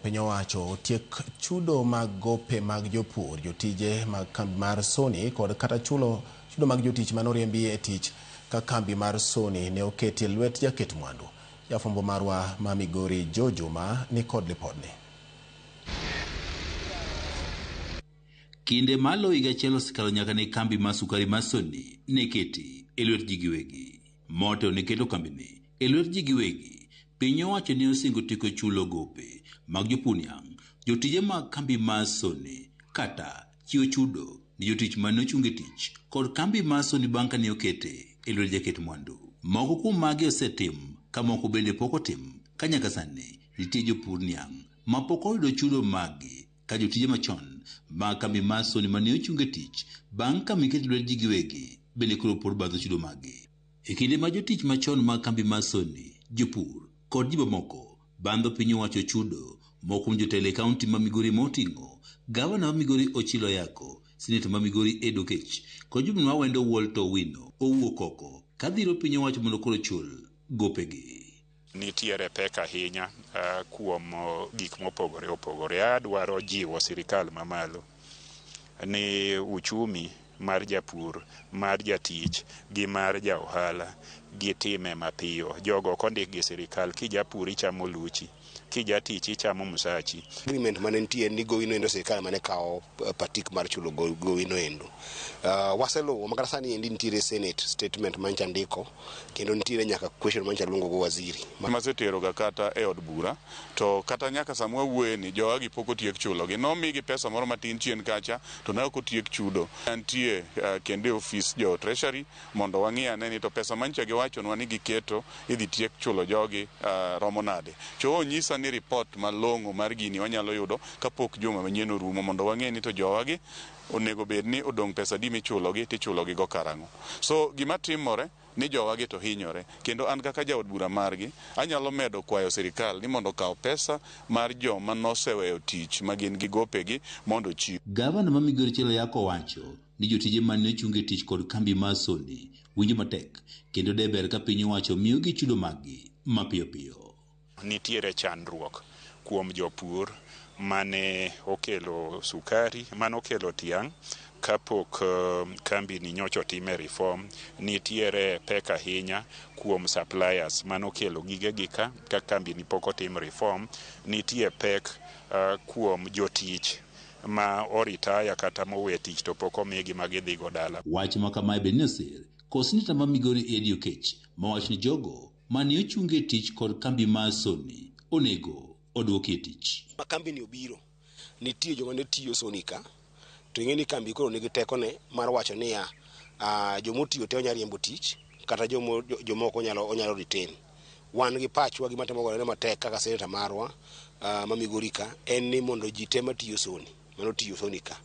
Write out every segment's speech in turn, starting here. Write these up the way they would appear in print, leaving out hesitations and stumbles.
piny owacho otiek chudo mag gope mag jopur, jotije mag kambi mar Sony kod kata chulo chudo mag jotich mane oriembi e tich ka kambi mar Sony ne oketi e lwet jaket mwandu. Jafwambo marwa ma Migori Joe Juma ni kod lipodni. Kinde malo higa achiel osekalo nyaka ne kambi mar sukari mar Sony ne keti e lwet ji giwegi. Motelo ne keto kambini e lwet ji giwegi, piny owacho ne osingo tieko chulo gope mag jopur niang', jotije mag kambi mar Sony kata chiwo chudo ne jotich mane ochung e tich kod kambi mar Sony bang' kane okete e lwet jaket mwandu. Moko kuom magi osetim ka moko bende pok otim ka nyaka sani nitie jopur niang' ma pok oyudo chudo maggi ka jotije machon mag kambi mar Sony mane ochung e tich bang' ka miket lwet ji giwegi bende koro pod badho chudo maggi. E kinde ma jotich machon mag kambi mar Sony, jopur kod ji mamoko bandho piny owacho chudo, moko kuom jotelo e kaunti ma Migori moting'o gavana ma Migori Ochilo Ayako, seneta ma Migori Ed Okech kod jobura ma Awendo Walter Owino owuok oko ka dhiro piny owacho mondo koro ochul gopegi. Nitiere pek ahinya kuom gik mopogore opogore. Adwaro jiwo sirikal mamalo ni uchumi mar japur, mar jatich gi mar ja ohala gitime mapiyo. Jogo ok ondik gi sirikal. Kijapur ichamo luchi, kijatich ichamo msachi. Agreement mane nitie ni gowi no endo sirikal mane kawo patik mar chulo gowi no endo. Waseluwo makata sani endi nitiere Senate statement mancha ndiko kendo nitiere nyaka question mancha luongo go waziri. Maseteroga kata e od bura to kata nyaka sama wawuoye ni jowagi pok otiek chulogi. Nomigi pesa moro matin chien kacha to ne ok otiek chudo. Antie kendo e ofis jo treasury mondo wang'i ane ni to pesa mancha giwachonwa ni giketo idhi tiek chulo jogi romo nade. Cho onyisa ni report malong'o mar gini wanyalo yudo kapok juma manyien orumo mondo wang'e ni to jowagi onego bed ni odong' pesa adi michulogi tichulogi go karang'o. So gima timore ni jowagi to hinyore kendo an kaka jaod bura margi anyalo medo kwayo sirikal ni mondo okaw pesa mar joma noseweyo tich ma gin gi gopegi mondo ochiw. Gavana ma Migori Ochilo Ayako owacho ni jotije mane ochung e tich kod kambi mar Sony winjo matek kendo de ber ka piny owacho miyogi chudo maggi mapiyo piyo. Nitiere chandruok kuom jopur mane okelo sukari, mane okelo tiang' kapok kambi ni nyocha otime reform. Nitiere pek ahinya kuom suppliers mane okelo gigegi ka kambi ni pok otim reform. Nitie pek kuom jotich ma oritaya kata mowe tich to pok omigi ma gidhi go dala. Wach ma kamae bende osir kod seneta ma Migori Eddie Okech mawacho ni jogo mane ochung e tich kod kambi mar Sony onego oduoki e tich. Ma kambi ni obiro, nitie joma ne tiyo Sony ka, to ing'e ni kambi koro nigi tekone mar wacho niya, jomotiyo te onyalo riembo tich kata jomoko onyalo retain. Wan gi pachwa gima temo gore matek kaka seneta marwa ma Migori ka en ni mondo ji te matiyo Sony, mano tiyo Sony ka,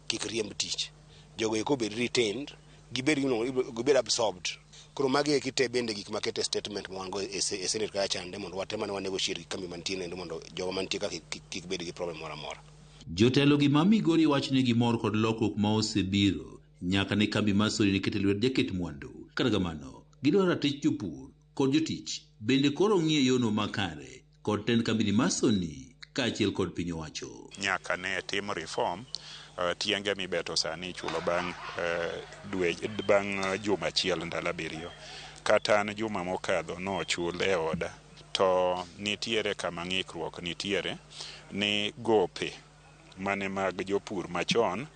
kik riemb tich. Jogo eko obed retained, gibed absorbed. Koro magi eki te bende gik makete statement ma wan go e Senate kacha chande mondo watem ane wa negotiate gi kambi mantie nendo mondo jogo mantie ka kik bed gi problem moro amora. Jotelo gi ma Migori wacho ni gimor kod lokruok ma osebiro nyaka ne kambi mar Sony ne keto e lwet jaket mwandu. Kata kamano, gidwaro ratich jopur kod jotich bende koro ng'iyo yono makare kod tend kambini mar Sony kaachiel kod piny owacho. Nyaka ne tim reform, tienge mibeto sani ichulo bang' dwe, bang' juma achiel ndalo 7. Kata an juma mokadho nochul e oda. To nitiere kama ng'ikruok nitiere ni gope mane mag jopur machon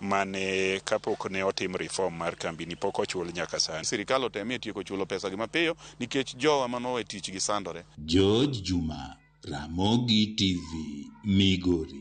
mane kapok ne otim reform mar kambi ni pok ochul nyaka sani. Sirikal otemie tieko chulo pesa gi mapiyo nikech jowa manowe tich gi sandore. George Juma, Ramogi TV, Migori.